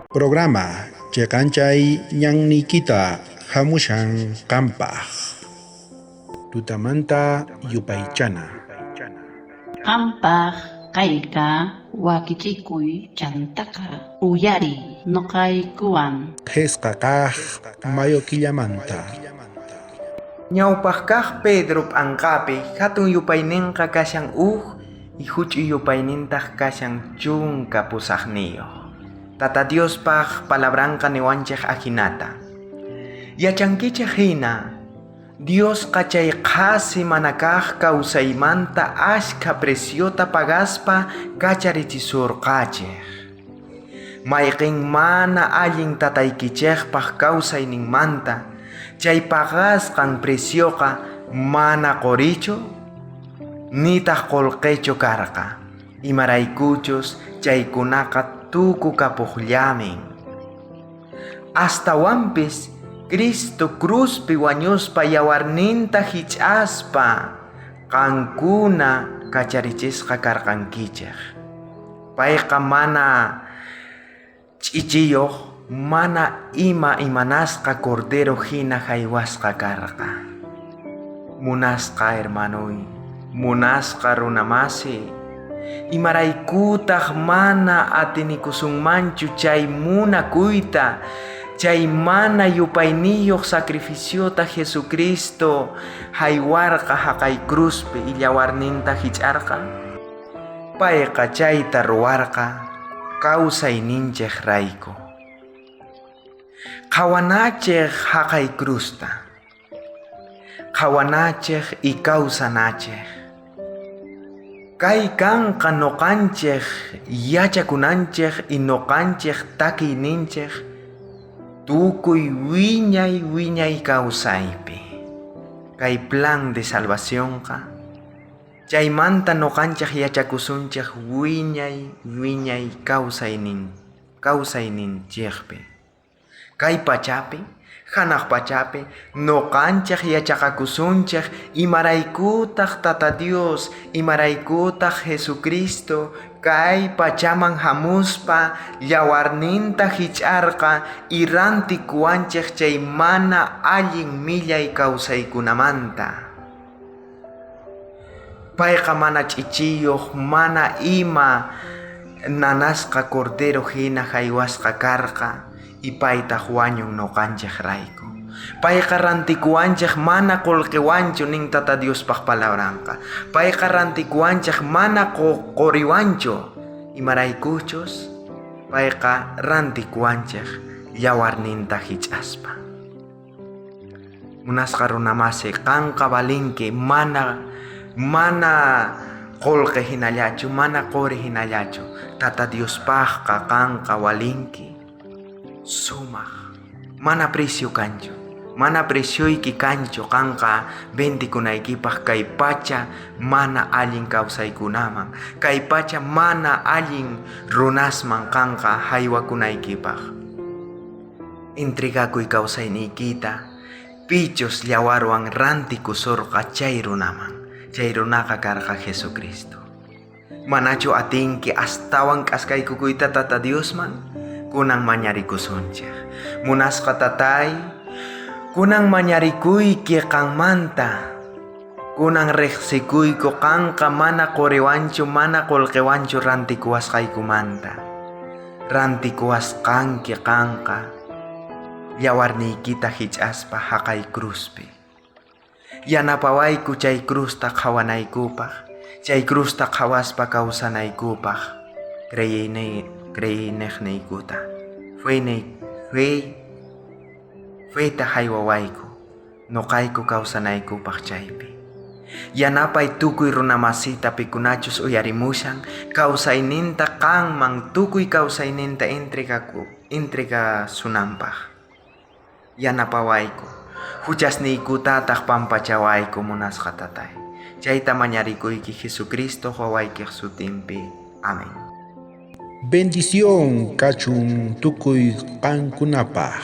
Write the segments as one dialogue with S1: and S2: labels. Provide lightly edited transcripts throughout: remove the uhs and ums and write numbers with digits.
S1: Programa chiqanchay ñanniykita hamushan qampaq. Tutamanta yupaychana.
S2: Qampaq kayqa wakichikuy chantaqa uyariy nuqaykuwan.
S1: Qhisqa kaq mayo killamanta.
S3: Ñawpaq kaq Pedro p'anqapi hatun yupayninqa kashan uj y huch'uy yupaynintaq kashan 18. Tata Diospaq palabranqa niwanchik ajinata. Yachankichik hina, Diosqa chay qhasi mana kaq kawsaymanta ashkha preciota pagaspa kacharichisurqachik. Mayqin mana allin tataykichikpaq kawsayninmanta chay pagasqan precioqa mana qurichu nitaq qullqichu karqa, imaraykuchus chaykunaqa tukukapuqllamin. Astawanpis Cristo cruzpi wañuspa yawarninta hich'aspa qankuna kacharichisqa karqankichik. Payqa mana ch'ichiyuq, mana ima imanasqa cordero hina haywasqa karqa. Munasqa hermanoy, munasqa runamasi, imaraykutaq mana atinikusunmanchu chay munakuyta, chay mana yupayniyuq sacrificiota Jesucristo haywarqa haqay cruzpi illawarninta hich'arqa? Payqa chayta ruwarqa kawsayninchik rayku. Qhawanachik haqay cruzta. Qhawanachik y kawsanachik. Kay kanqa nuqanchik yachakunanchik y nuqanchik takiyninchik tukuy wiñay wiñay kawsaypi. Kay plan de salvacionqa chaymanta nuqanchik yachakusunchik wiñay wiñay kawsayninchikpi. Kay pachapi, hanaq pachapi, nuqanchik yachaqakusunchik imaraykutaq Tata Dios, imaraykutaq Jesucristo kay pachaman hamuspa yawarninta hich'arqa y rantikuwanchik chay mana allin millay kawsaykunamanta. Payqa mana ch'ichiyuq, mana ima nanasqa cordero hina haywasqa karqa y paytaq wañun nuqanchik rayku. Payqa rantikuwanchik mana qullqiwanchu nin Tata Diospaq palabranqa. Payqa rantikuwanchik mana quriwanchu, imaraykuchus payqa rantikuwanchik yawarninta hich'aspa. Munasqa runamasi, qanqa valinki mana mana qullqi hinallachu, mana quri hinallachu. Tata Diospaqqa qanqa walinki sumaq, mana precio kanchu, mana precioyki kanchu qanqa vendikunaykipaq kay pacha mana allin kawsaykunaman, kay pacha mana allin runasman qanqa haywakunaykipaq. Entregakuy kawsayniykita pichus yawarwan rantikusurqa chay runaman. Chay runaqa karqa Jesucristo. Manachu atinki astawan k'askaykukuyta Tata Diosman? Kunan mañarikusunchik. Munasqa Tatay, kunan mañarikuyki qanmanta. Kunan riqsikuyku qanqa mana quriwanchu, mana qullqiwanchu rantikuwasqaykumanta. Rantikuwasqanki qanqa yawarniykita hich'aspa haqay cruzpi. Yanapawayku chay cruzta qhawanaykupaq, chay cruzta qhawaspa kawsanaykupaq creeyniqniykuta. Feyta haywawayku nuqayku kawsanaykupaq chaypi. Yanapay tukuy runamasita pikunachus uyarimushan kawsayninta qanman tukuy kawsayninta entregasunanpaq. Yanapawayku, huchasniykutataq pampachawayku munasqa Tatay. Chayta mañarikuyki Jesucristo wawaykiq sutinpi. Amén.
S1: Bendición kachun tukuy qankunapaq.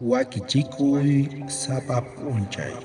S1: Wakichikuy sapa p'unchay.